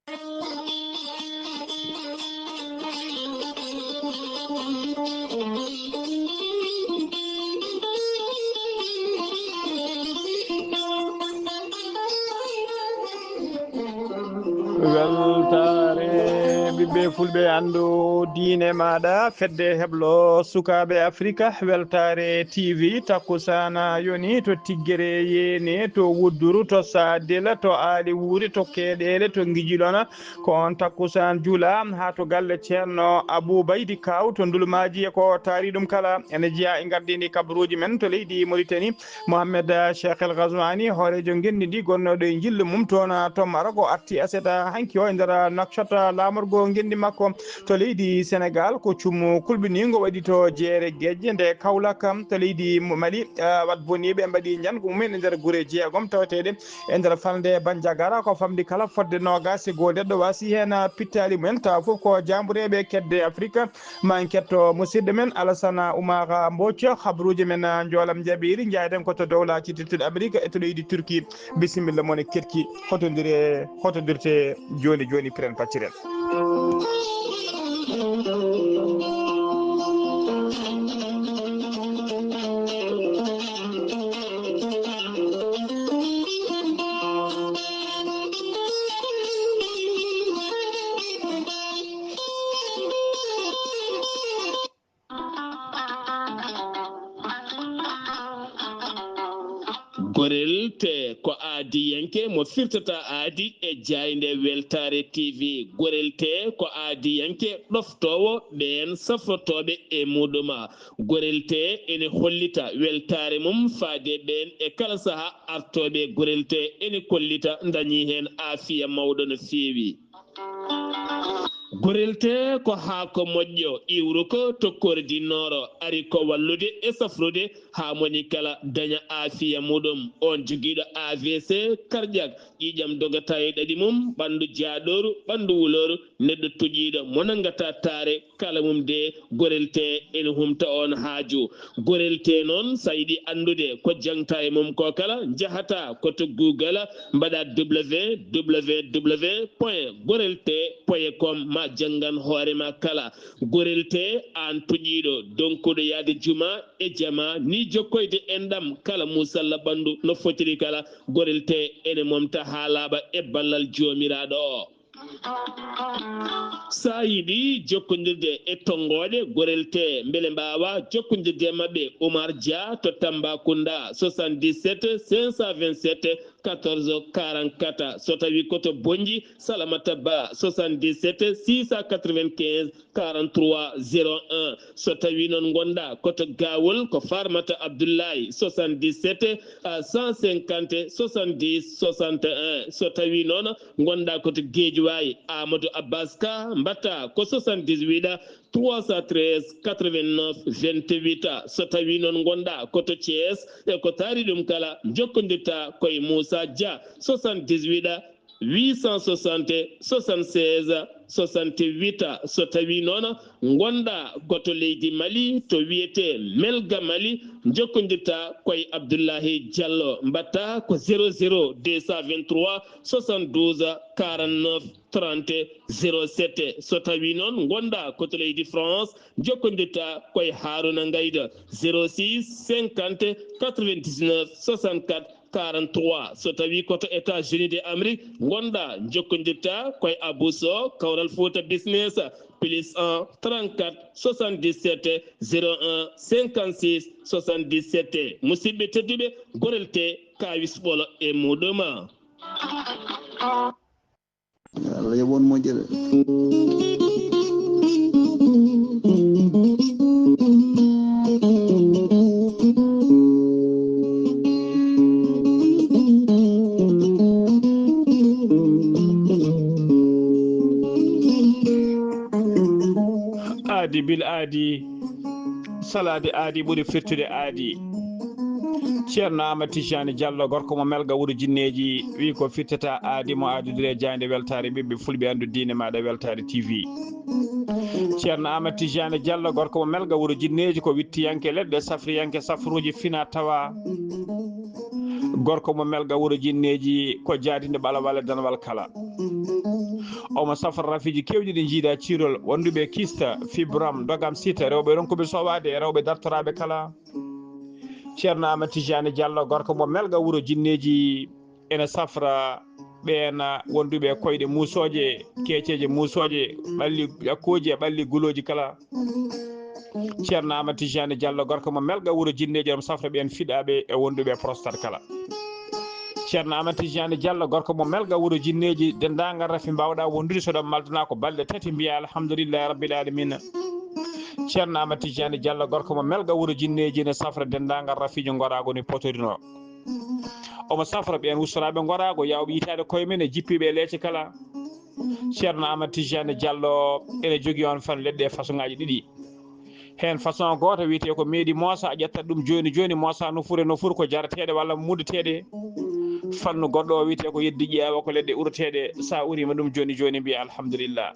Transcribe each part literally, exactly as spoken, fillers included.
Weltaare ɓiɓɓe fulɓe, anndu diine maaɗa, fedde heblo sukaaɓe Afrika, Weltaare T V, takkusaana yoni to Tiggere Yeene, to Wudduru, to Saadela, to Aali Wuuri, to Keeɗeele, to Ngijilona, ko on takkusaan juula haa to galle Ceerno Abuu Baydi Kaaw to Ndulmaaji. E ko taari ɗum kala, ene jeyaa e ngardiindi kabaruuji men to leydi Moritani. Mohamed Cheikh El Ghazouani, hooreejo ngenndi ndi, gonnooɗo e njillu mum toon to Maroc, o arti aset hanki o e nder Nouakchott, laamorgo ngenndi makko to leydi Senegal. Ko cummu kulɓiniingo waɗi to Jeere Gejje, nde Kaolack to leydi Mali. Eh, wat boniiɓe mbaɗi njanngu mumen e nder gure jeegom taweteeɗe e nder falnde Bandiagara, ko famɗi kala fodde noogaas e goo. Neɗɗo waasi heen pittaali mumen, tawa fof ko jaambureeɓe kedde Afrika. Ma en ketto musidɗo men Alassane Oumar Mbodj, habruuji men, ah, njoolam njaɓiiri. Njaaden ko to Dowlaaji Tedduɗi Amerik e to leydi Turki. Bisimilla mon e keɗki. Hotondire, hotondirte jooni jooni, piren pacciren. Gorel te ko aadiyanke mo firtata aadi e jaaynde Weltaare T V. Gorel te ko aadiyanke ɗoftoowo ɓeen safrotooɓe e muɗum. Gorel te ene hollita weltaare mum faade ɓeen e kala saha artooɓe. Gorel te ene kollita ndañi heen aafiya mawɗo no feewi. Gorel te ko haako moƴƴo, iwruko to kordi nooro, ari ko wallude e safrude haa moni kala daña aafiya muɗum. On jogiiɗo A V C, karƴak, ƴiiƴam dogata e ɗaɗi mum, ɓanndu jaaɗooru, ɓanndu wulooru, neɗɗo tuƴiiɗo mo nanngata taare, kala mum de Gorel te ene humta on haaju. Gorel te noon, so a yiɗi anndude ko jaŋta e mum ko kala, njahata ko to Google, mbaɗa W W W point gorel te point com, ma janngan hoore ma kala. Gorel te, aan tuƴiiɗo, donkuɗo yahde juma e jama, ni jokkoyde enɗam kala muusalla ɓanndu no fotiri kala. Gorel te ene momta haa laaɓa e ballal Joomiraaɗo o. So a yiɗi jokkondirde e tonngooɗe Gorel te, mbele mbaawa jokkondirde e maɓɓe, Oumar Dia to Tambacounda, soixante-dix-sept cinq cent vingt-sept quatorze quarante-quatre. So tawi ko to Bonnji, Salamata Ba, soixante-dix-sept six cent quatre-vingt-quinze quarante-trois zéro un. So tawi noon ngonɗa ko to Gawol, ko Farmata Abdoulaye, soixante-dix-sept cent cinquante soixante-dix soixante et un. So tawi noon ngonɗa ko to Guédiawaye, Amadou Abbas Ka, mbatta ko soixante-dix-huit trois cent treize quatre-vingt-neuf vingt-huit. So tawi noon ngonɗa ko to Thiès, e ko taari ɗum kala, jokkondirta koye Moussa Dia, soixante-dix-huit huit cent soixante soixante-seize soixante-huit. So tawi noon ngonɗa ko to leydi Mali, to wiyete Melga Mali, jokkondirta koye Abdoulahi Diallo, mbatta ko zéro zéro deux cent vingt-trois soixante-douze quarante-neuf trente zéro sept. So tawi noon ngonɗa ko to leydi France, jokkondirta koye Haruna Ngayda, zéro six cinquante quatre-vingt-dix-neuf soixante-quatre quarante-trois. So tawi ko to États-Unis de Amérique ngonɗa, jokkondirta koye Abou Sow, Kawral Fouta Business, plus un trente-quatre soixante-dix-sept zéro un cinquante-six soixante-dix-sept. Musidɓe tedduɓe, Gorel te, kawis ɓolo e muɗum. Allah yoɓ on moƴƴere. Aadi bil aadi, salaade aadi ɓuri firtude aadi. Ceerno Amadou Tijani Diallo, gorko mo Melga, wuro Jinneeji, wi ko firtata aadi mo aadodire jaaynde Weltaare ɓiɓɓe fulɓe, anndu diine maaɗa, Weltaare T V. Ceerno Amadou Tijani Diallo, gorko mo Melga, wuro Jinneeji, ko wittiyanke leɗɗe, safriyanke safruuji fina tawa. Gorko mo Melga, wuro Jinneeji, ko jaadinde ɓalawal e danwal kala. Omo safra rafiiji keewɗi ɗi njiida ciirol, wonduɓe kista, fibram, dogam sita, rewɓe ronkuɓe sowaade e rewɓe dartoraaɓe kala. Ceerno Amadou Tijani Diallo, gorko mo Melga, wuro jinneeji, ene safra ɓeen wonduɓe koyɗe muusooje, keeceeje muusooje, ɓalli ƴakkooji e ɓalli gulooji kala. Ceerno Amadou Tijani Diallo, gorko mo Melga, wuro jinneeji, omo safra ɓeen fiɗaaɓe e wonduɓe prostate kala. Ceerno Amadou Tijani Diallo, gorko mo Melga, wuro jinneeji, denndaangal rafi mbaawɗa wondude, so ɗon maldana ko balɗe tati, mbiya alhamdulillahi rabbil alamina. Ceerno Amadou Tijani Diallo, gorko mo Melga, wuro jinneeji, ene safra denndaangal rafiiji ngoraagu ni potorinoo. Omo safra ɓeen ustoraaɓe ngoraagu, yaawɓe yitaade koye men e jippiiɓe e leece kala. Ceerno Amadou Tijani Diallo ene jogii on fan leɗɗe e façon ŋaaji ɗiɗi. Heen façon gooto wiyetee ko meeɗi moosa, a ƴettat ɗum jooni jooni, moosa nofuru e nofuru, ko jarateeɗe walla muddeteeɗe. Fannu goɗɗo o wiyetee ko yeddi ƴeewa, ko leɗɗe ureteeɗe, so a uriima ɗum jooni jooni, mbiya alhamdulillah.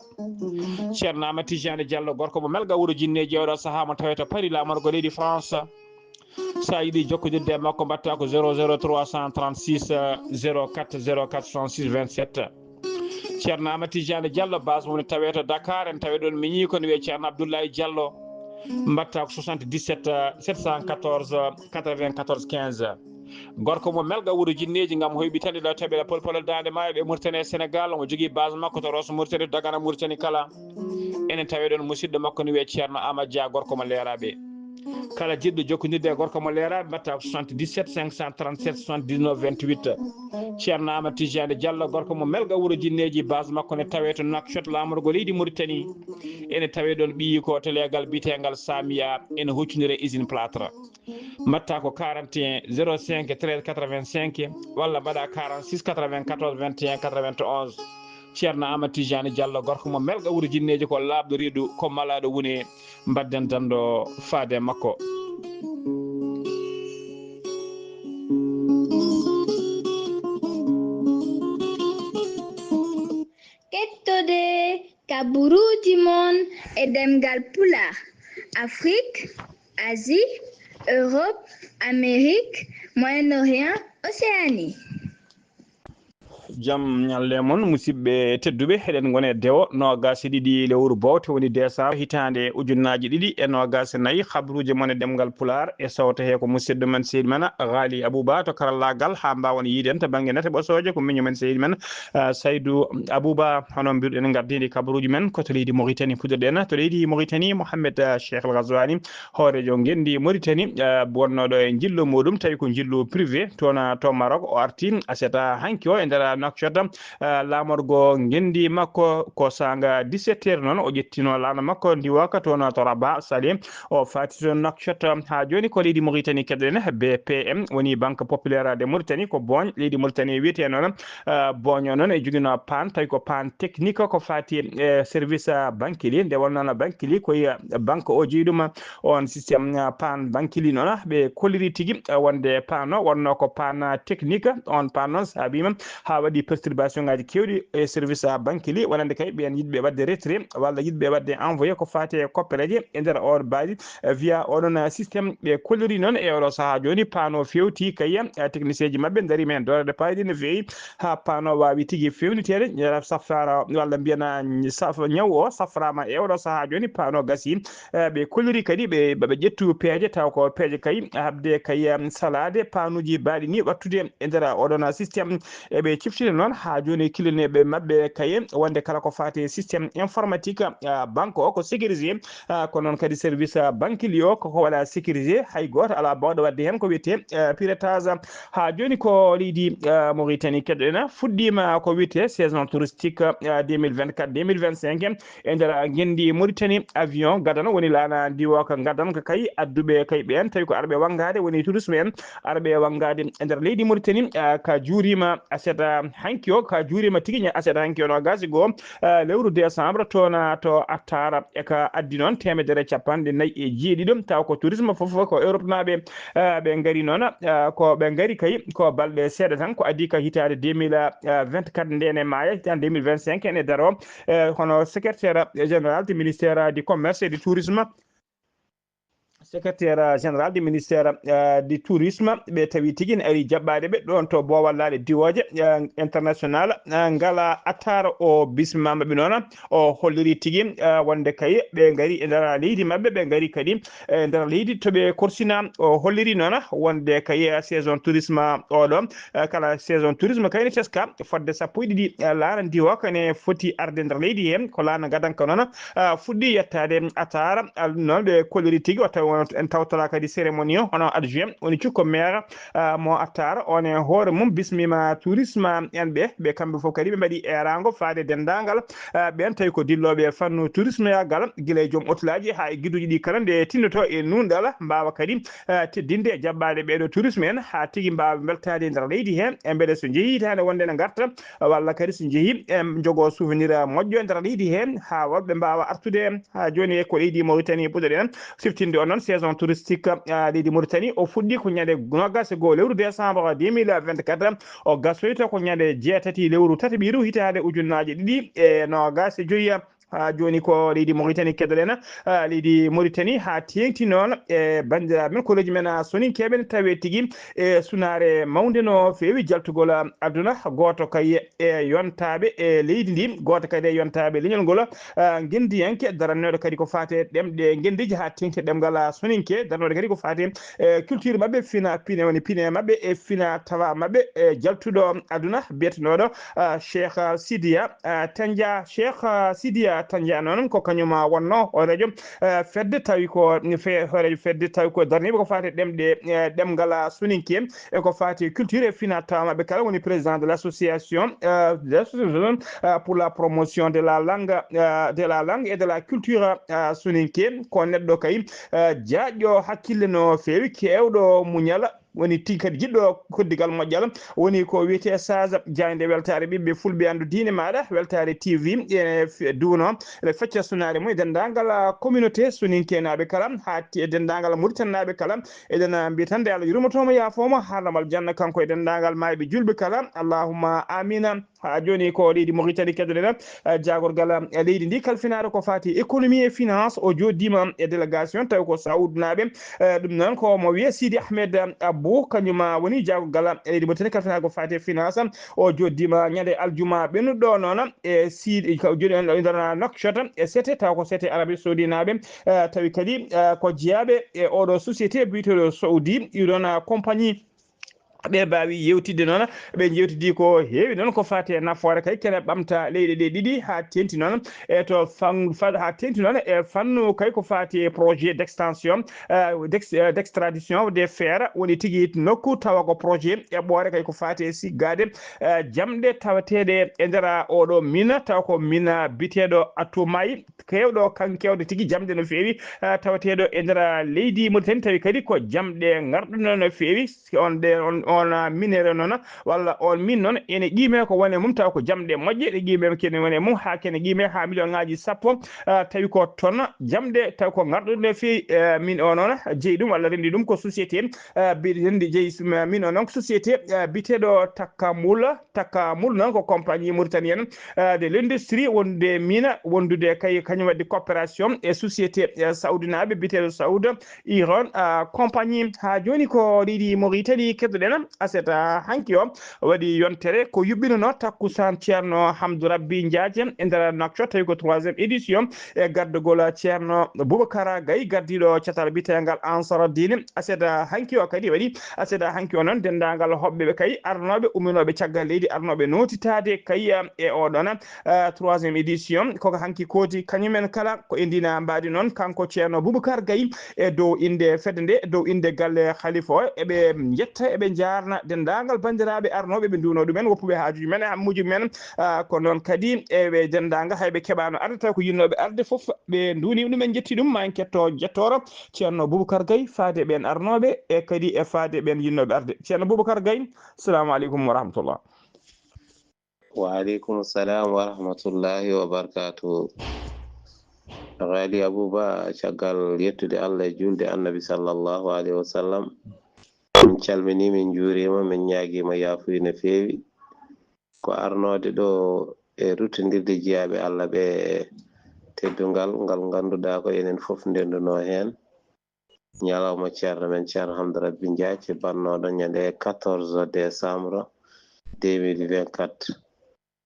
Ceerno Amadou Tijani Diallo, gorko mo Melga, wuro jinneeji, e oɗo sahaa mo tawee to Paris, laamorgo leydi France. So a yiɗi jokkondirde e makko, mbaɗta ko zéro zéro trois cent trente-six, zéro quatre zéro quatre soixante-six vingt-sept. Ceerno Amadou Tijani Diallo, base mum ne tawee to Dakar, en tawee ɗoon miñi ko ne wiyee Ceerno Abdoulaye Diallo. Mbaɗta ko soixante-dix-sept, sept cent quatorze, quatre-vingt-quatorze quinze. Gorko mo Melga, wuro jinneeji, ngam hoyɓitande ɗo taɓira polpolol Daande Maayo ɓe Mauritanie e Sénégal. Omo jogii base makko to Rosso Mauritanie, Dagana Mauritanie kala. Enen tawee ɗoon musidɗo makko ne wiyee Ceerno Amadou Dia, gorko mo Leeraaɓe. Kala jiɗɗo jokkondirde e gorko mo Leeraaɓe, mbaɗta ko soixante-dix-sept, cinq cent trente-sept, soixante-dix-neuf vingt-huit. Ceerno Amadou Tijani Diallo, gorko mo Melga, wuro jinneeji, base makko ne tawee to Nouakchott, laamorgo leydi Mauritanie. Ene tawee ɗoon ɓiyi ko to leegal biyeteengal Samia, ene huccondire e usine plâtre. Mbaɗta ko quarante et un, zéro cinq, treize quatre-vingt-cinq, walla mbaɗa quarante-six, quatre-vingt-quatorze, vingt et un, quatre-vingt-onze. Ceerno Amadou Tijani Diallo, gorko mo Melga, wuro jinneeji, ko laaɓɗo reedu, ko malaaɗo woni, mbaɗden danndo faade e makko. Kettode kaburuuji mon e ɗemngal Pulaar, Afrik, Asie, Europe, Amérique, Moyen-Orient, Océanie. Jam ñalle mon, musidɓe tedduɓe, eɗen ngoni e dewo noogaas e ɗiɗi lewru bowte, woni décembre, hitaande ujunnaaji ɗiɗi e noogaas e nayi. Habruuji mon e ɗemngal Pulaar e sawto he ko musidɗo men, seydi men Ghali Abouba, to karallaagal, haa mbaawen yiiden to bannge nate ɓosooje, ko miño men, seydi men, ah, Saydou Abouba. Hono mbiruɗen, ngardiindi kabaruuji men ko to leydi Mauritanie puɗɗorɗen. To leydi Mauritanie, Mohamed, ah, Cheikh El Ghazouani, hooreejo ngenndi Mauritanie, ah, wonnooɗo e njillu muuɗum, tawi ko njillu privé, toon to Maroc, o arti aset hanki o e nder Nouakchott, ah, laamorgo ngenndi makko. Ko saanga dix-sept heures noon, o ƴettino laana makko ndiwooka toon to Rabat Salé, o faati toon Nouakchott. Haa jooni ko leydi Mauritanie keɗoɗen, B P M, woni Banque Populaire de Mauritanie, ko booñ leydi Mauritanie wiyetee noon. Ah, booñ o noon e joginoo paan, tawi ko paan technique ko faati e service, ah, Bankili. Nde wonnoo no Bankili ko, ah, banque o jeyi ɗum, ah, on système, ah, paan Bankili noon, ah, ɓe kolliri tigi, ah, wonde paan o wonnoo ko paan, ah, technique. On paan noon saabiima haa waɗi perturbation ngaaji keewɗi e service, ah, Bankili, wonande kay ɓeen yiɗɓe waɗde retrait walla yiɗɓe waɗde envoyé ko faati e koppereeje e nder oon baadi, eh, via oɗon, eh, système. Ɓe kolliri noon e oɗo sahaa jooni, paan o feewti kay, eh, technicien ji maɓɓe ndari men doole ɗe paaɗi no feewi haa paan o waawi tigi feewniteede, eh, safara walla mbiyen, eh, saf-, ñaw o safraama e oɗo sahaa jooni, paan o gasi. Eh, ɓe kolliri kadi ɓe, ɓe ƴettu peeje, taw ko peeje kay haɓde kay, em, salaade paanuuji baaɗi ni waɗtude e nder oɗon système. Eɓe ciftine noon haa jooni kilineeɓe maɓɓe kay wonde kala ko faati e système informatique, ah, banque o ko sécurisé, ah, ko noon kadi service, ah, Bankili o koko waɗa sécurisé, hay gooto alaa baawɗo waɗde heen ko wiyetee, eh, piratage. Haa jooni ko leydi, eh, Mauritanie keɗoɗen, fuɗɗiima ko wiyetee saison touristique, eh, deux mille vingt-quatre deux mille vingt-cinq. E nder ngenndi Mauritanie, avion gadano woni laana ndiwooka gadan ko kay adduɓe kay ɓeen, tawi ko arɓe wanngaade woni tourisme en, arɓe wanngaade e nder leydi Mauritanie, ah, ka juuriima aset hanki o, ka juuriima tigi ña aset hanki o noogaas e goo, ah, lewru décembre toon to Attara, e ka addi noon teemedere e capanɗe nayi e jeeɗiɗo, taw ko tourisme fof ko Europe naaɓe, ah, ɓe ngari noon, ah, ko ɓe ngari kay ko balɗe seeɗa tan, ko adii ka hitaande deux mille vingt-quatre ndeen e maaya, hitaande deux mille vingt-cinq ene daroo, eh, hono secrétaire général du ministère du commerce et du tourisme. Secrétaire général du ministère, euh, du tourisme, ɓe tawi tigi ne ari jaɓɓaade ɓe ɗoon to Boowal Laaɗe Diwooje, euh, international, euh, ngala attaara o bismima ɓe noon, o holliri tigi, euh, wonde kay ɓe ngari e nder leydi maɓɓe, ɓe ngari kadi e nder leydi to ɓe korsina. O holliri noon wonde kay saison tourisme oɗo, euh, kala saison tourisme kayne teska fodde sappo e ɗiɗi, euh, laana ndi o kane foti arde nder leydi he, ko laana gadanka noon, ah, fuɗɗi yettaade attaara. Al-, noon ɓe kolliri tigi o tawi won en tawtora kadi cérémonie o, hono adjoint woni cukko maire, ah, mo attaara on e hoore mum bismima tourisme en ɓe, ɓe kamɓe fof kadi ɓe mbaɗi eeraango faade denndaangal, ah, ɓeen tawi ko dillooɓe fannu tourisme yaagal gila e joom otolaaji haa e giduuji ɗi kala nde tinnoto e nuunɗal mbaawa kadi, ah, teddinde e jaɓɓaade ɓeeɗo tourisme en haa tigi mbaawa mbeltaade e nder leydi he, e mbeɗa so njehii hitaande wonde ne ngarta, walla kadi so njehii, em, njogoo souvenir moƴƴo e nder leydi he, haa wonɓe mbaawa artude haa jooni e ko leydi Mauritanie puɗɗoɗen siftinde on noon saison touristique, ah, leydi Mauritanie. O fuɗɗi ko ñande noogas e goo lewru décembre deux mille vingt-quatre, o gasoyta ko ñande jeetati lewru tataɓiiru hitaande ujunnaaje ɗiɗi e noogas e joyi. Haa jooni ko leydi Mauritanie keɗoɗen, ah, leydi Mauritanie haa teeŋti noon e banndiraaɓe men, kolleeji men, ah, soninkeeɓe ne tawee tigi e sunaare mawnde no feewi jaltugol, ah, aduna. Gooto kay e yontaaɓe e leydi ndi, gooto kadi e yontaaɓe leñol ngol, ah, ngenndiyanke darannooɗo kadi ko faati e ɗemɗe ngenndiiji haa teeŋti ɗemngal, ah, soninke, darannooɗo kadi ko faati e culture maɓɓe, fina pine woni pine maɓɓe e fina tawa maɓɓe e jaltuɗo aduna biyetenooɗo, ah, Cheikh, ah, Sidiya, ah, Tanja, Cheikh, ah, Sidiya Tanja noon ko kañum, ah, wonno hooreejo, ah, fedde tawi ko fe-, hooreejo fedde tawi ko darniiɓe ko faati e ɗemɗe, eh, ɗemngal, ah, soninke e ko faati e culture e fina tawa maɓɓe kala woni président de l'association, euh, de l'association, euh, pour la promotion de la langue, euh, de la langue et de la culture, euh, soninke. Ko neɗɗo kay, euh, jaajɗo hakkille no feewi, keewɗo muñal, woni tigi kadi jiɗɗo koddigal moƴƴal, woni ko wiyetee sage jaaynde weltaare ɓiɓɓe fulɓe anndu diine maaɗa, weltaare T V, e f-, duuno, ene fecca sunaare mum e denndaangal, ah, communauté soninkenaaɓe kala, haa ti-, e denndaangal Mauritanie naaɓe kala. Eɗen, ah, mbiya tan nde Allah yurmotooma, yaafooma, haarnam aljanna, kanko e denndaangal maayɓe juulɓe kala. Allahumma amina. Haa jooni ko leydi Mauritanie keɗoɗen, ah, jaagorgal, ah, leydi ndi kalfinaare ko faati économie et finance. O jooɗdiima e délégation tawi ko Saoud naaɓe. Eh, ɗum noon ko mo wiyee Sidi Ahmed Abou, kañum, ah, woni jaagorgal, ah, leydi Mauritanie kalfinaare ko faati e finance. O jooɗdiima ñande aljuma ɓennuɗo noon, e Sidi, ko jooɗi on e nder Nouakchott, e sete, taw ko sete Arabie Saoudie naaɓe, eh, tawi kadi, eh, ko jeyaaɓe e oɗo société biyeteeɗo Saudi, ɗiɗon, ah, compagnie. Ɓe mbaawi yewtidde noon, ɓe njewtidi ko heewi noon ko faati e nafoore kay kene ɓamta leyɗe ɗe ɗiɗi, haa teeŋti noon e to fan-, fa-, haa teeŋti noon e fannu kay ko faati e projet d'extension, eh, d'ex-, eh, d'extradition des terres, woni tigi nokku tawa ko projet eɓɓoore kay ko faati e siggaade, eh, jamɗe tawateeɗe e nder oɗo mina, tawa ko mina biteeɗo Atumay, keewɗo kan keewde tigi jamɗe no feewi, eh, tawateeɗo e nder leydi Mauritanie, tawi kadi ko jamɗe ngarɗuno no feewi. On ɗe, on, on, ah, minere noon, walla on min noon, ene qiimee ko woni e mum, taw ko jamɗe moƴƴe, ɗe qiimee kene woni e mum, haa kene qiimee haa million ŋaaji sappo, ah, tawi ko ton jamɗe, taw ko ngarɗuɗe no feewi, eh, min o noon jeyi ɗum walla renndi ɗum ko société, eh, bi-, renndi jeyi, ma-, min o noon ko société, eh, biyeteeɗo Takamul, Takamul noon ko compagnie mauritanienne, eh, de l'industrie wondude mina, wondude kay kañum waɗi coopération e société, eh, saoudinaaɓe biyeteeɗo Saoud, Iran, ah, compagnie. Haa jooni ko leydi Mauritanie keɗoɗen aset, ah, hanki o waɗi yontere ko yuɓɓinanoo takkusaan Ceerno Hamdou Rabbi Njaaje e nder Nouakchott, tawi ko troisième édition e gardagol Ceerno Boubacar Gaye, gardiiɗo catal biyeteengal Ansar Dine. Aset, ah, hanki o kadi waɗi, aset, ah, hanki o noon denndaangal hoɓɓe ɓe kay arnooɓe, umminooɓe caggal leydi, arnooɓe nootitaade kay, ah, e oɗon ah, troisième édition. Koko hanki kooti kañumen kala ko e ndina mbaadi noon, kanko Ceerno Boubacar Gaye, e dow innde fedde nde, dow innde galle Khalifa o, eɓe njetta, eɓe njaarna denndaangal banndiraaɓe arnooɓe, ɓe nduwno ɗumen, woppuɓe haajuuji men e hammuuji men. Ah, ko noon kadi eɓe denndaangal hayɓe keɓaano arde, taw ko yinnooɓe arde fof, ɓe nduwni ɗumen, njetti ɗum, ma en ketto jettooro Ceerno Boubacar Gaye faade ɓeen arnooɓe e kadi e faade ɓeen yinnooɓe arde. Ceerno Boubacar Gaye, salamu aleykum wa rahmatullah. Wa aleykum salam wa rahmatullahi wa barakatuhu. Ghali Abouba, caggal yettude Allah e juulde Annabi sallallahu alayhi wa sallam, min calminii, min njuuriima, min ñaagiima yaafuya no feewi. Ko arnoode ɗo e ruttindirde jiyaaɓe Allah ɓe teddungal ngal ngannduɗaa ko enen fof ndendunoo heen. Ñalawma ceerno men Ceerno Hamdu Rabbi Njaac bannooɗo ñande quatorze décembre deux mille vingt-quatre.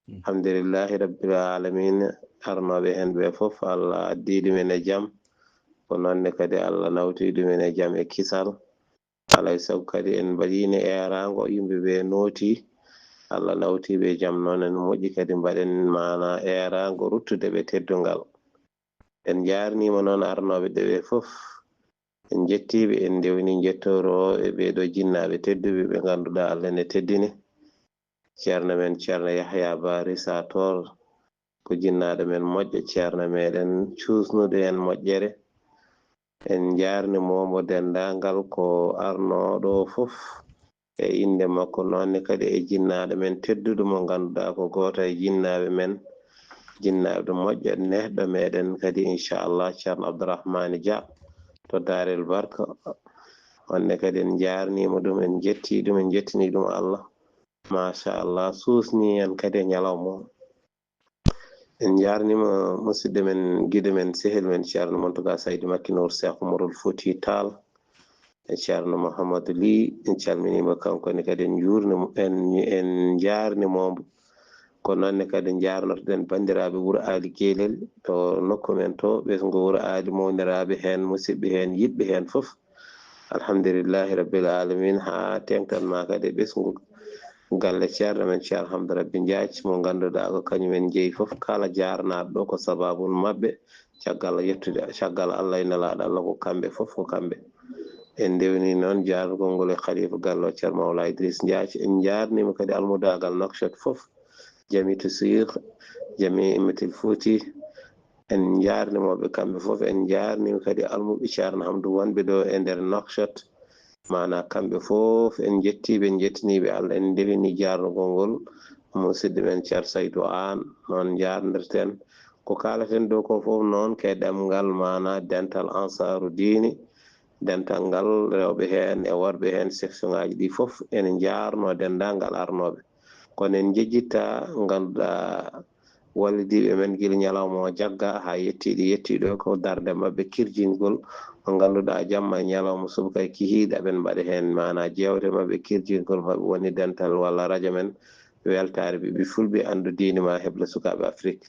Alhamdulillahi Rabbil Alamina, arnooɓe heen ɓe fof, Allah addi ɗumen e jam. Ko noon ne kadi Allah nawti ɗumen e jam e kisal. Alaa e sago kadi en mbaɗiino eeraango, yimɓe ɓe nooti, Allah nawti ɓe e jam. Noon ene moƴƴi kadi mbaɗen maana eeraango ruttude ɓe teddungal. En njaarniima noon arnooɓe ɗe ɓe fof. En njettii ɓe, en ndewni njettoor o e ɓee ɗoo jinnaaɓe tedduɓe ɓe ngannduɗaa Allah ene teddini. Ceerno men Ceerno Yahya Ba Risaator, ko jinnaaɗo men moƴƴo, ceerno meɗen cuusnuɗo heen moƴƴere. En njaarniima mo denndaangal ko arnoo ɗo fof e innde makko, noon ne kadi e jinnaaɗo men tedduɗo mo ngannduɗaa ko gooto e jinnaaɓe men, jinnaaɗo moƴƴo, nehɗo meɗen kadi, inchallah, Ceerno Abdourahmane Dia to Daarel Barka. Oon ne kadi en njaarniima ɗum, en njettii ɗum, en njettinii ɗum Allah. Machallah, suusnii en kadi e ñalawma o. En njaarniima musidɗo men, giɗo men, sehil men, Ceerno Mountaga Saïd Makki Nour Cheikh Oumarul Fouti Tall, e Ceerno Mouhamadou Ly, en calminiima kanko ne kadi, en njuurniima, en, en njaarniima mo. Ko noon ne kadi njaarnotoɗen banndiraaɓe wuro Aali Geelel to nokku men to, ɓesngu wuro Aali, mawniraaɓe heen, musidɓe heen, yiɗɓe heen fof. Alhamdulillahi Rabbil Alamina, haa teeŋtan maa kadi e ɓesngu galle ceerno men Ceerno Hamdu Rabbi Njaac, mo ngannduɗaa ko kañum en njeyi fof, kala jaarnaaɗo ɗo ko sabaabu maɓɓe, caggal yettude, caggal Allah e Nelaaɗo Allah, ko kamɓe fof, ko kamɓe. En ndewni noon jaarnugol ngol e Khalifa galle o, Ceerno Mawla Idriss Njaac. En njaarniima kadi almudaagal Nouakchott fof, Jamiyatou Cheikh, Jamiyatou Fouti. En njaarniima ɓe kamɓe fof, en njaarniima kadi almuɓɓe Ceerno Hamdu wonɓe ɗo e nder Nouakchott. Maana kamɓe fof en njettii ɓe, en njettanii ɓe Allah, en ndewini jaarnugol ngol musidɗo men Ceerno Saydou Aan. Noon njaarnirten ko kaalaten ɗo ko fof noon ko e ɗemngal maana dental Ansaaru Diini, dental ngal rewɓe heen e worɓe heen, section ngaaji ɗi fof ene njaarnoo denndaangal arnooɓe. Kono en njejjittaa ngannduɗaa wallidiiɓe men gila ñalawma o jagga haa yettii ɗo, yettii ɗo ko darnde maɓɓe kirjingol mo ngannduɗaa jamma e ñalawma subaka e kihiiɗe aɓen mbaɗa heen maana jeewte maɓɓe kirjingol maɓɓe woni dental walla rajo men weltaare ɓiɓɓe fulɓe anndu diine ma heblo sukaaɓe Afrik.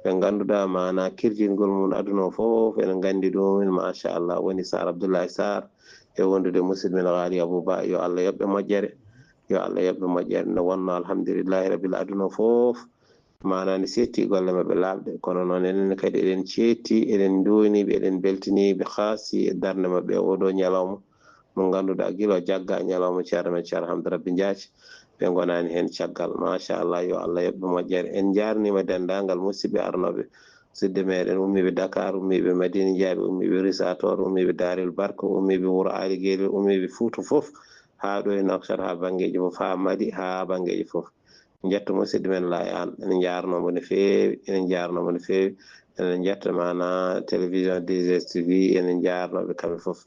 Ɓe ngannduɗaa maana kirjingol mum aduna o fof ene nganndi ɗum, machallah, woni Sarr Abdoulaye Sarr e wondude musidɗo men Waali Abou Ba, yo Allah yoɓ ɓe moƴƴere, yo Allah yoɓ ɓe moƴƴere. Nde wonnoo alhamdulillahi rabbil aduna o fof maana ne seetti golle maɓɓe laaɓɗe, kono noon enen kadi eɗen ceetti, eɗen nduwanii ɓe, eɗen mbeltanii ɓe, haasi e darnde maɓɓe e oo ɗoo ñalawma mo ngannduɗaa gila o jagga ñalawma ceerno men Ceerno Hamdu Rabbi Njaac, ɓe ngonaani heen caggal. Machallah, yo Allah yoɓ ɓe moƴƴere. En njaarniima denndaangal musidɓe arnooɓe, musidɓe meɗen ummiiɓe Dakar, ummiiɓe Madina Jaaɓi, ummiiɓe Risaator, ummiiɓe Daarel Barka, ummiiɓe wuro Aali Geelel, ummiiɓe Fuuta fof, haa ɗo e Nouakchott, haa banngeeji fof, haa Mali, haa banngeeji fof. Njetto musidɗo men Laay Aan, ene njaarnoo mo no feewi, ene njaarnoo mo no feewi. Ene njetta maana télévision deux S T V, ene njaarnoo ɓe kamɓe fof.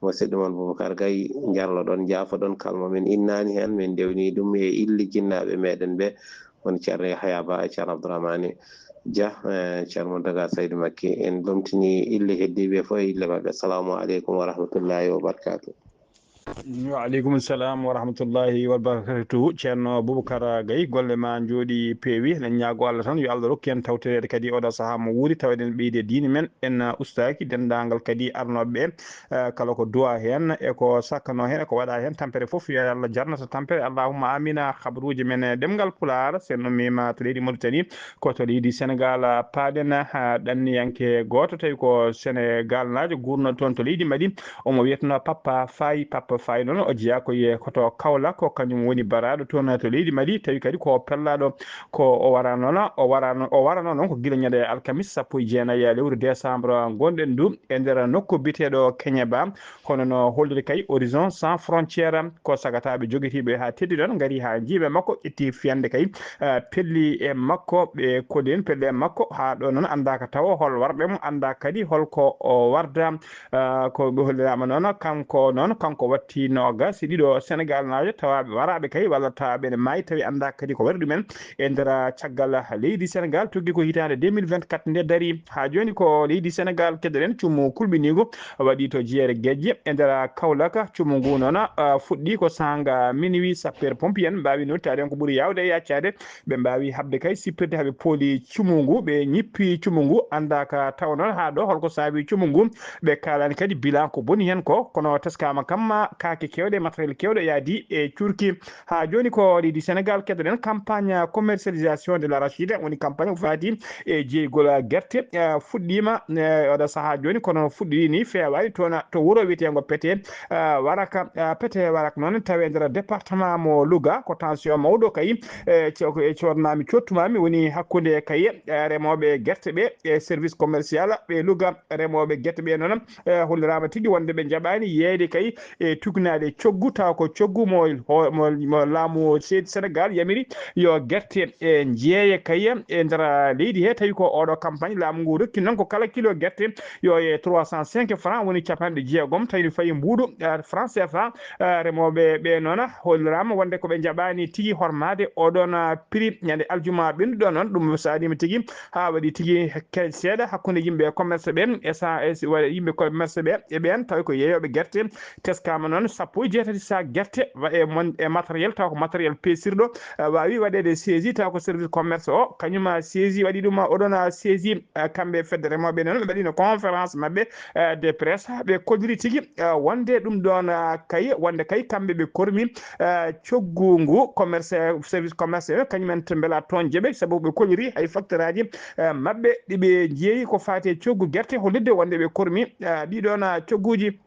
Musidɗo mon Boubacar Gaye, njarloɗon, njaafoɗon, kalmo min innaani heen, min ndewni ɗum e ille jinnaaɓe meɗen ɓe, woni Ceerno Yahaya Ba e Ceerno Abdourahmane Dia, e Ceerno Mountaga Saïd Makki. En lomtini ille heddiiɓe fof e ille maɓɓe. Assalamu aleykum wa rahmatullahi wa barakatuh. Wa aleykum salam wa rahmatullahi wa barakatuh. Ceerno Boubacar Gaye, golle ma njooɗi peewi. Eɗen ñaago Allah tan yo Allah rokku en tawtoreede kadi oɗo sahaa mo wuuri, tawa eɗen ɓeydi e diine men. En ustaaki denndaangal kadi arnooɓe ɓe, eh, kala ko duwaa heen e ko sakkanoo heen e ko waɗaa heen, tampere fof yo Allah jarnata tampere. Allahumma amina. Habaruuji men e ɗemngal Pulaar, so en ummiima to leydi Mauritanie, ko to leydi Senegal paaɗen, ha ɗanniyanke gooto, tawi ko Senegaalnaajo guurnooɗo toon to leydi Mali. Omo wiyetnoo Papa Faye. Papa Faye noon o jeyaa ko e, ko to Kaolack, ko kañum woni baraaɗo toon to leydi Mali, tawi kadi ko pellaaɗo. Ko o warano noon, o warano, o warano noon ko gila ñande alkamis sappo e jeenayi lewru décembre ngonɗen ndu e nder nokku biyeteeɗo Keñeba. Kono no holliri kay Horizon Sans Frontière, ko sagataaɓe jogitiiɓe haa teddi ɗoon ngari haa njii ɓe makko, ƴetti fiyande kay, eh, pelli e makko, ɓe kolli en pelli e makko, haa ɗo noon anndaaka tawo hol warɓe mo, anndaaka kadi holko o warda. Eh, ko ɓe holliraama noon, kanko noon, kanko waɗ-, Ti noogas e ɗiɗo Senegal naajo tawaaɓe waraaɓe kay walla tawaaɓe ene maayi tawi anndaa kadi ko waɗi ɗumen e nder caggal leydi Senegal tuggi ko hitaande deux mille vingt-quatre nde darii. Haa jooni ko leydi Senegal keddoɗen cumu kulɓiniigu waɗi to jeere gejje e nder Kaolack. Cumu ngu noon, ah, fuɗɗi ko saanga minuit. Sapeur pompier en mbaawi nottaade on ko ɓuri yaawde e yaccaade. Ɓe mbaawi haɓde kay sippirde haa ɓe pooli cumu ngu, ɓe ñippi cumu ngu, anndaaka tawa noon haa ɗo holko saabi cumu ngu. Ɓe kaalaani kadi bilan ko boni heen ko, kono teskaama kam kaake keewɗe, matériel keewɗo yaadi e cuurki. Haa jooni ko leydi Senegal keddoɗen campagne commercialisation de l'arachide, woni campagne ko faati e jeygol gerte, eh, fuɗɗiima, eh, oɗo sahaa jooni, kono fuɗɗii ni feewaani toon to wuro wiyeteengo Pete, eh, Waraka, eh, Pete Waraka noon tawi e nder département mo Louga, ko tension mawɗo kay, eh, co-, ko e coodmaami, coottumaami woni hakkunde kay, eh, remooɓe gerte ɓe e service commercial ɓe Louga. Remooɓe gerte ɓe noon, eh, holliraama tigi wonde ɓe njaɓaani yeeyde kay e tugnaade coggu, tawa ko coggu mo, mo, mo laamu Se-, Senegal yamiri yo gerte e jeeye kay e nder leydi he, tawi ko oɗo campagne laamu ngu rokki noon ko kala kilo gerte yo e trois cent cinq francs, woni capanɗe jeegom, tawi no fayi mbuuɗu, eh, franc C F A. Eh, remooɓe ɓe noon holliraama wonde ko ɓe njaɓaani tigi hormaade oɗon, ah, prix ñande aljuma ɓennuɗo noon. Ɗum saɗiima tigi haa waɗi tigi ke-, seeɗa hakkunde yimɓe commerce ɓe e sa-, e si-, wa-, yimɓe commerce ɓe e ɓeen tawi ko yeeyooɓe gerte. Teskaama noon sappo e jeetati sac gerte wa-, e mon-, e matériel, taw ko matériel peesirɗo, eh, waawi waɗeede saisie, taw ko service commerce o, kañum, ah, saisie waɗi ɗum, ah, oɗon, ah, saisie, eh, kamɓe fedde remooɓe noon, ɓe mbaɗino conférence maɓɓe, eh, de presse, ɓe kolliri tigi, eh, wonde ɗum ɗoon, ah, kay, wonde kay kamɓe ɓe kormi, eh, coggu ngu commerce, service commerce o, kañum en to mbela toon jeɓe, sabu ɓe kolliri hay facture aji, eh, maɓɓe ɗi ɓe jeeyi ko faati e coggu gerte, hollitde wonde ɓe kormi, eh, ɗiɗoon, ah, cogguuji.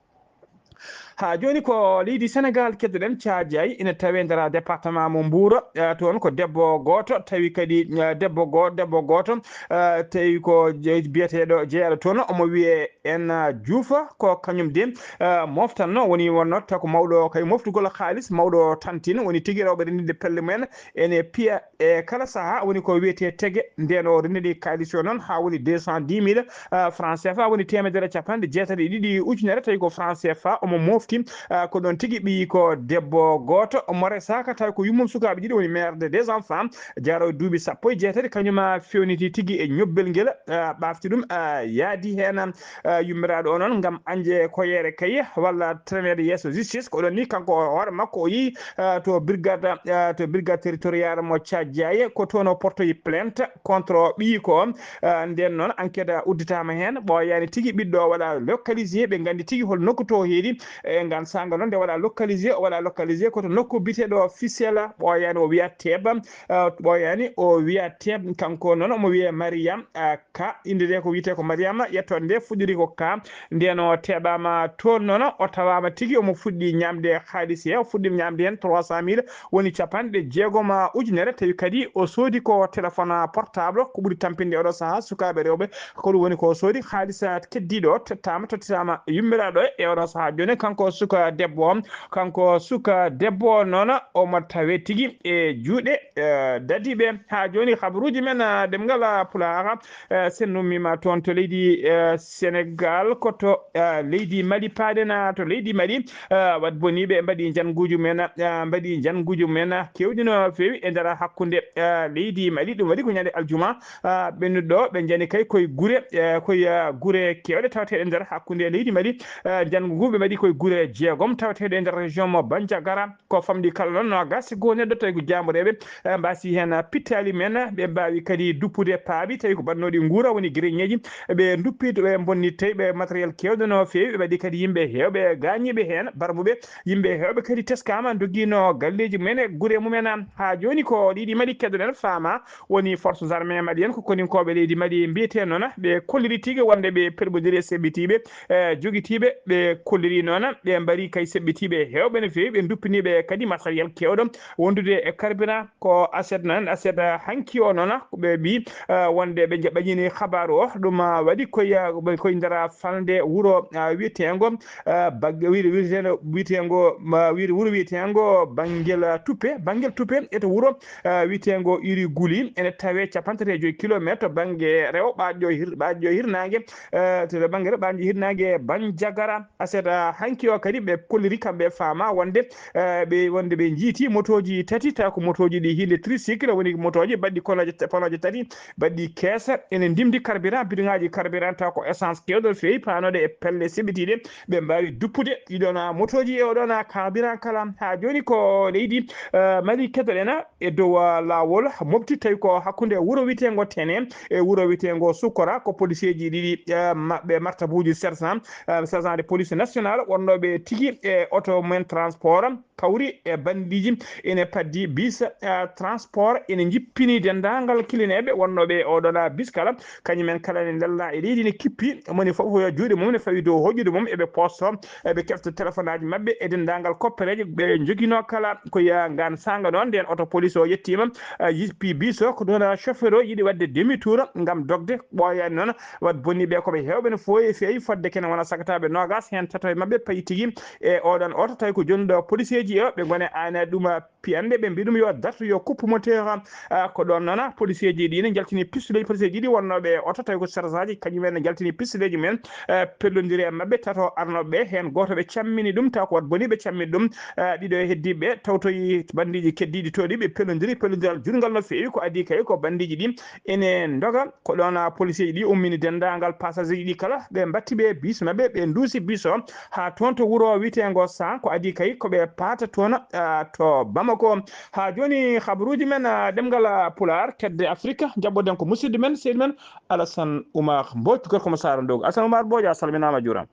Haa jooni ko leydi Senegal keddoɗen, Caajay ina tawee nder département mo Mbuur. Eh, toon ko debbo gooto, tawi kadi, eh, debbo goo-, debbo gooto, eh, tawi ko je-, biyeteeɗo jeyaaɗo toon, omo wiyee en, eh, Juufa, ko kañum de, eh, moftanno, woni wonno taw ko mawɗo kay moftugol haalis, mawɗo tantin, woni tigi rewɓe renndinde pelle mumen, ene piya e kala sahaa, woni ko wiyetee tege. Ndeen o renndini kaalis o noon haa woni deux cent dix mille, ah, francs C F A, woni teemedere e capanɗe jeetati e ɗiɗi ujunere, tawi ko francs C F A omo mofti. Ah, ko ɗoon tigi ɓiyi ko debbo gooto mo resaaka, tawi ko yummum sukaaɓe ɗiɗi, woni mère de deux enfants, jaarowo duuɓi sappo e jeetati, kañum, ah, fewniti tigi e ñobbel ngel, ah, ɓaafti ɗum, ah, yaadi heen, ah, yummiraaɗo o noon ngam añde ko yeere kay walla traîneede yeeso justice. Ko ɗoon ni kanko hoore makko o yehi, ah, to brigade, ah, to brigade territorial mo Cadiaye, ko toon o portoyi plainte contre o ɓiyi ko. Ah, ndeen noon enquête udditaama heen, ɓooyaani tigi ɓiɗɗo o waɗa localisé, ɓe nganndi tigi hol nokku to heedi. E ngaan saanga noon nde waɗa localisé, o waɗa localisé ko to nokku biyeteeɗo Fisela, ɓooyaani o wiya Teeba, ah, ɓooyaani o wiya Teeb, kanko noon omo wiyee Mariam, ah, Ka, innde nde ko wiyetee ko Mariama, yettoode nde fuɗɗiri ko Ka. Ndeen o teɓaama toon noon, o tawaama tigi omo fuɗɗi ñaamde haalis he, o fuɗɗi ñaamde heen trois cent mille, woni capanɗe jeegom ujunere, tawi kadi o soodi ko téléphone portable, ko ɓuri tampinde oɗo sahaa sukaaɓe rewɓe, ko ɗum woni ko o soodi. Haalis keddiiɗo o tettaama, tottitaama yummiraaɗo e oɗo sahaa. Jooni kanko suka debbo o, kanko suka debbo o noon, omo tawee tigi e juuɗe, eh, dadiiɓe. Haa jooni, habaruuji men, ah, ɗemngal, ah, Pulaar, eh, sen ummiima toon to leydi, eh, Senegal, ko to, eh, leydi Mali paaɗen, ah, to leydi Mali, eh, wat boniiɓe mbaɗi njannguuji men, ah, mbaɗi njannguuji men, ah, keewɗi no feewi e nder hakkunde, eh, leydi Mali. Ɗum waɗi ko ñande aljuma, ah, ɓennuɗo, ɓe njani kay koye gure, eh, koye, ah, gure keewɗe tawateeɗe nder hakkunde leydi Mali. Eh, njanngu ngu ɓe mbaɗi koye gure jeegom tawateeɗe e nder région mo Bandiagara. Ko famɗi kala noon, noogaas e goo neɗɗo tawi ko jaamboreeɓe, eh, mbaasi heen pittaali men, ɓe mbaawi kadi duppude paabi tawi ko mbaɗnooɗi nguura, woni greñeeji. Ɓe nduppi to ɓe mbonni tawi ɓe matériel keewɗo no feewi, ɓe mbaɗi kadi yimɓe heewɓe gaañiiɓe heen, barmuɓe, yimɓe heewɓe kadi teskaama, ndogiino galleeji mumen e gure mumen. Haa jooni ko leydi Mali keddoɗen faama, woni forces armées maliennes, ko koninkooɓe leydi Mali mbiyetee noon, ɓe kolliri tigi wonde ɓe pelɓondiri e seɓɓitiiɓe, eh, jogitiiɓe, ɓe kolliri noon, ɓe mbari kay seɓɓitiiɓe heewɓe no feewi, ɓe nduppini ɓe kadi matériel keewɗo wondude e carburant, ko aset noon, aset, eh, hanki o noon, ko ɓe mbii, eh, wonde ɓe nja-, ɓañini habaaru o, ɗum, ah, waɗi koye, ah, koye nder falnde wuro, ah, wiyeteengo, ah, Bag-, wiyete-, wiyeteengo, wiyeteengo, ma, wiyete-, wuro wiyeteengo Bangel, ah, Tuppe, Bangel Tuppe, e to wuro, ah, wiyeteengo Iri Guli, ene tawee capanɗe tati e joy kilometer to bannge rewo ɓaaƴo hir-, ɓaaƴo hirnaange, eh, to bannge rewo ɓaaƴo hirnaange Bandiagara. Aset, ah, hanki O kadi ɓe kolliri kamɓe e faama wonde, eh, ɓe, wonde ɓe njiiti motooji tati, tawa ko motooji ɗi hille tricycle, woni motooji baɗɗi konoje, panoje tati, baɗɗi keesa, ene ndimdi carburant, biduŋaaji carburant, tawa ko essence keewɗo no feewi, paanooɗo e pelle seɓɓitiiɗe, ɓe mbaawi duppude ɗiɗon motooji e oɗon carburant kala. Haa jooni ko leydi, eh, Mali keɗoɗen e dow, ah, laawol mofti, tawi ko hakkunde wuro wiyeteengo Tene e wuro wiyeteengo Sukora, ko poliseeji ɗiɗi, ah, maɓɓe martabuuji sergent, ah, sergent de police national wonnooɓe tigi e oto men transport kawri e bandiiji ene paddi bis, ah, transport ene njippini denndaangal kilineeɓe wonnooɓe e oɗon bis kala, kañumen kala ne lella e leydi ne kippi, moni fof juuɗe mum ne fawi dow hoƴude mum eɓe posto. Eɓe kefta telefonaaji maɓɓe e denndaangal koppereeje ɓe njoginoo kala ko yaa ngaan saanga noon. Ndeen oto police o yettiima, eh, yippi bis o, ko ɗoon chauffeur o yiɗi waɗde demi tour ngam dogde, ɓooyaani noon. Waɗ bonni ɓe ko ɓe heewɓe no fooyi feewi fodde kene wona sagataaɓe noogaas, heen tato e maɓɓe payi tigi e oɗon oto, tawi ko jooni ɗo policeeji o ɓe ngoni aana ɗum piyanɗe, ɓe mbiyi ɗum yo dartu, yo kuppu moteur. Ah, ko ɗoon noon policeeji ɗi ne njaltini pistolet, policeeji ɗi wonnooɓe e oto, tawi ko sergent ji, kañum en ne njaltini pistoleeji mumen, eh, pellondiri e maɓɓe, tato arnooɓe ɓe, heen gooto ɓe cammini ɗum, taw ko wat boni ɓe cammini ɗum, eh, ɗiɗo e heddiiɓe ɓe tawtoyi bandiiji keddiiɗi toɗi, ɓe pellondiri, pellondiral jurngal no feewi, ko adii kay ko bandiiji ɗi ene ndoga, ko ɗoon, ah, policeeji ɗi ummini denndaangal pasajeeji ɗi kala, ɓe mbatti ɓe bis maɓɓe, ɓe nduusi bis o, haa toon to wuro wiyeteengo San, ko adii kay ko ɓe paata toon, ah, to Bamako. Haa jooni, habaruuji men, ah, ɗemngal, ah, Pulaar, kedde Afrika, njaɓɓoɗen ko musidɗo men, seydi men, Alassane Oumar Mbodj, gorko mo Saara Ndoogu. Alassane Oumar Mbodj, a salminaama, a juuraama.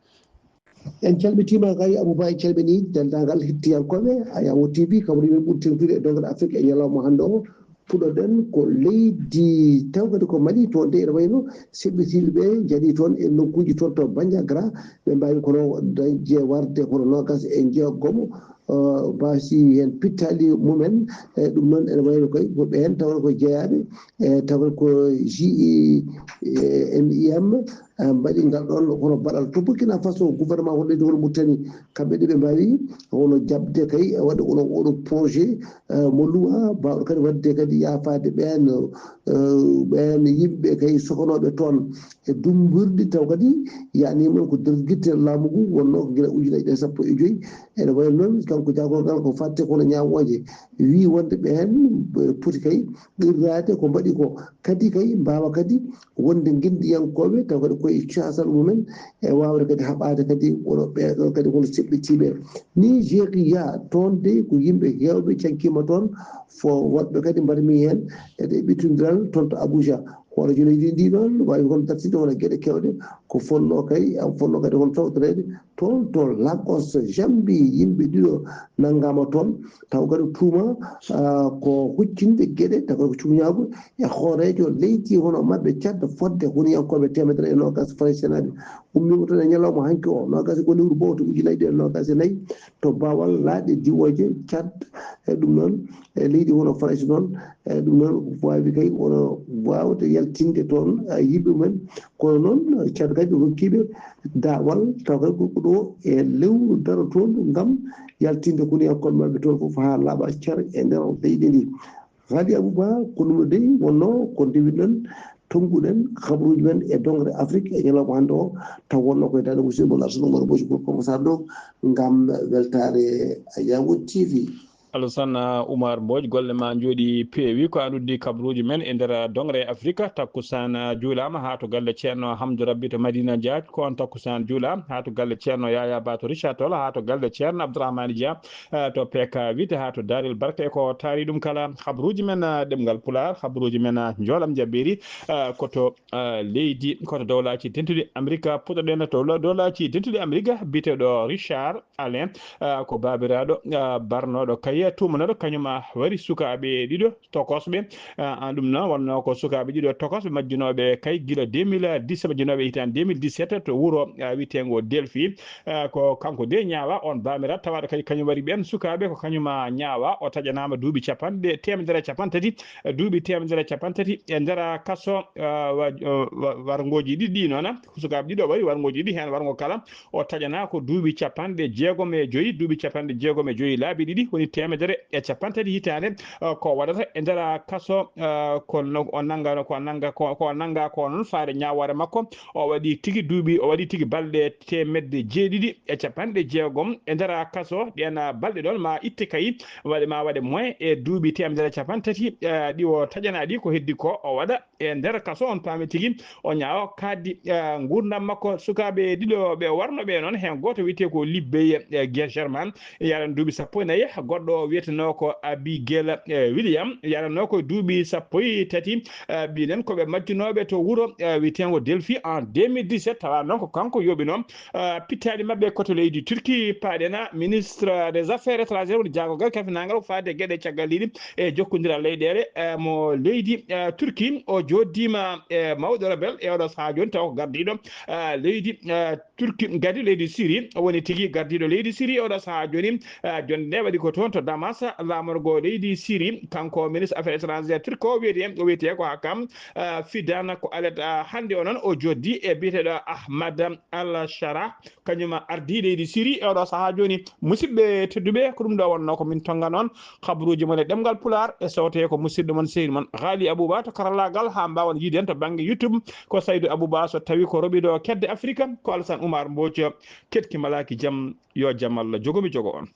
En calmitiima kay, Abouba, en calminii denndaangal hettiyankooɓe Ayawo T V, kamɓe yimɓe ɓuri teeŋtude e donngal Afrika e ñalawma hannde o. Puɗɗoɗen ko leydi taw kadi ko Mali, toon de ene wayno seɓɓitiiɓe ɓe njaɗi toon e nokkuuji toon to Bandiagara, ɓe mbaawi kono dañde warde hono noogas e jeegom, eh, baasi heen pittaali mumen. E ɗum noon ene wayno koy ko ɓeen tawa ko jeyaaɓe, e tawa ko G E, eh, M I M, eh, mbaɗi ngal ɗoon hono baɗal to Burkina Faso, gouvernement hono leydi hono Mauritanie, kamɓe ɗi ɓe mbaawi hono jaɓde kay e waɗde oɗo, oɗo projet, eh, mo luwa, baawɗo kadi waɗde kadi yaafaade ɓeen, eh, ɓeen yimɓe kay sokanooɓe toon e dummbirɗi, taw kadi yaani mum ko nder gite laamu ngu wonnoo ko gila ujunaaji ɗiɗi e sappo e joy. Ene wayi noon, kanko jaagorgal ko faatte kono ñaawooje, wii wonde ɓeen poti kay qirraade ko mbaɗi ko. Kadi kay mbaawa kadi wonde ngenndiyankooɓe, taw kadi koye caasal mumen, e waawde kadi haɓaade kadi wono ɓee ɗoon kadi wono seɓɓitiiɓe. Nii jeekiya toon de ko yimɓe heewɓe cankiima toon, fo woɗɓe kadi mbarmi heen e ɗe ɓittondiral toon to Abuja. Hooreejo leydi ndi noon waawi kon dartinde wona geɗe keewɗe ko fonnoo kay, am fonnoo kadi kon tawtoreede toon to Lagos, Jambi, yimɓe ɗiɗo nanngaama toon, taw kadi tuuma, ah, ko huccinde geɗe, taw kadi ko cuuñaagu e hooreejo leydi hono maɓɓe Cad fodde huniyankooɓe teemedere e noogaas Faraysenaaɓe. Ummiima toon e ñalawma hanki o, noogaas e ko lewru bowto ujunaaji ɗiɗi e noogaas e nayi, to Bawal laaɗe diwooje Cad, e ɗum noon, e leydi hono Farayse noon, e ɗum noon waawi kay wono waawde yaltinde toon, e yimɓe mumen. Kono noon, Cad kadi hokkiiɓe daawal, taw kadi ko ɗo e lewru darotoondu ngam yaltinde kuniyankooɓe maɓɓe toon fof haa laaɓa car e nder leydi ndi. Haali Abouba, ko ɗum ɗo dey wonnoo ko ndewiɗen, tonnguɗen kabaruuji men e dongre Afrique e ñalawma hannde o, taw wonnoo koye daande musidɗo mon Alassane Oumar Mbodj, gorko mo Saara Ndoogu, ngam weltaare Ayawo T V. Alassane Oumar Mbodj, golle ma njooɗi peewi. Ko an uddi kabaruuji men e nder dongre Afrique. Takkusaan juulaama haa to galle Ceerno Hamdou Rabbi to Madina Dia. Ko on takkusaan juula haa to galle Ceerno Yaya Ba to Richard Toll, haa to galle Ceerno Abdourahmane Dia, eh, to P K huit, haa to Darel Barka e ko taari ɗum kala. Habaruuji men, eh, ɗemngal Pulaar, habaruuji men, eh, njoolam jabbiri, eh, ko to, eh, leydi, ko to dowlaaji dentuɗi Amerika. Puɗɗoɗen to lo-, dowlaaji dentuɗi Amerika, biyeteeɗo Richard Alain, ah, ko baabiraaɗo, ah, barnooɗo kay, tuumanooɗo, kañum, ah, wari sukaaɓe ɗiɗo tokosɓe. Ah, ah, ɗum noon wonnoo ko sukaaɓe ɗiɗo tokosɓe majjunooɓe kay gila deux mille dix, majjunooɓe hitaande deux mille dix-sept to wuro, ah, wiyeteengo Delphi. Ah, ko kanko de ñaawaa, oon baamiraaɗo tawaaɗo kadi kañum wari ɓeen sukaaɓe, ko kañum, ah, ñaawaa. O taƴanaama duuɓi capanɗe, teemedere e cappanɗe tati, eh, duuɓi teemedere e cappanɗe tati e nder kaso, ah, wa-, wa-, warngooji ɗiɗi ɗi noon. Ko sukaaɓe ɗiɗo wari warngooji ɗiɗi, heen warngo kala o taƴanaa ko duuɓi capanɗe jeegom e joyi, duuɓi capanɗe jeegom e joyi laabi ɗiɗi, woni temedere e capanɗe tati hitaande, eh, ko waɗata e nder kaso, eh, kono o nannga ko nannga ko nannga ko noon faare ñaawoore makko. O waɗi tigi duuɓi o waɗi tigi balɗe teemedde jeeɗiɗi e capanɗe jeegom e nder kaso. Ɗeen balɗe ɗoon ma itte kay waɗe ma waɗe moyen e duuɓi teemedere e capanɗe tati, eh, ɗi o taƴanaa ɗi ko heddi ko o waɗa e nder kaso. On paami tigi o ñaawo kaaddi, eh, nguurndam makko. Sukaaɓe ɗiɗo ɓe warno ɓe noon, heen gooto wiyetee ko Libbey, eh, Gergerman, yaran duuɓi sappo e nayi, goɗɗo o wiyetenoo ko Abigail, eh, William, yaranoo ko duuɓi sappo e tati. Eh, mbiɗen ko ɓe majjunooɓe to wuro, eh, wiyeteengo Delphi en deux mille dix-sept, tawa noon ko kanko yooɓinoo, eh, pittaali maɓɓe ko to leydi Turki. Paaɗen ministre des affaires étrangères woni jaagorgal kafinaangal ko faade e geɗe caggal leydi e jokkondiral leyɗeele, eh, mo leydi, eh, Turki. O jooɗdiima e mawɗo rebel e oɗo sahaa jooni, tawa ko gardiiɗo, eh, leydi, eh, Turki, gardiiɗo leydi Siri, o woni tigi gardiiɗo leydi Siri e oɗo sahaa jooni. Eh, jonde nde waɗi ko toon to Damas, laamorgo leydi Siri. Kanko ministre affaires étrangères turc o wiyetee, o wiyetee ko Hakan, eh, Fidan. Ko alet, eh, hannde o noon o jooɗdi e biyeteeɗo Ahmad Al Shara, kañum ardii leydi Siri e oɗo sahaa jooni. Musidɓe tedduɓe, ko ɗum ɗo wonnoo ko min tonnga noon kabaruuji mon e ɗemngal Pulaar, e sawte ko musidɗo mon, sehil mon Ghali Abouba to karallaagal, haa mbaawen yiide en to bannge YouTube ko Saydou Abouba, so tawii ko roɓiɗo kedde Afrika ko Alassane Oumar Mbodj. Keɗki malaaki jam, yo jam Allah jogo mi jogo on.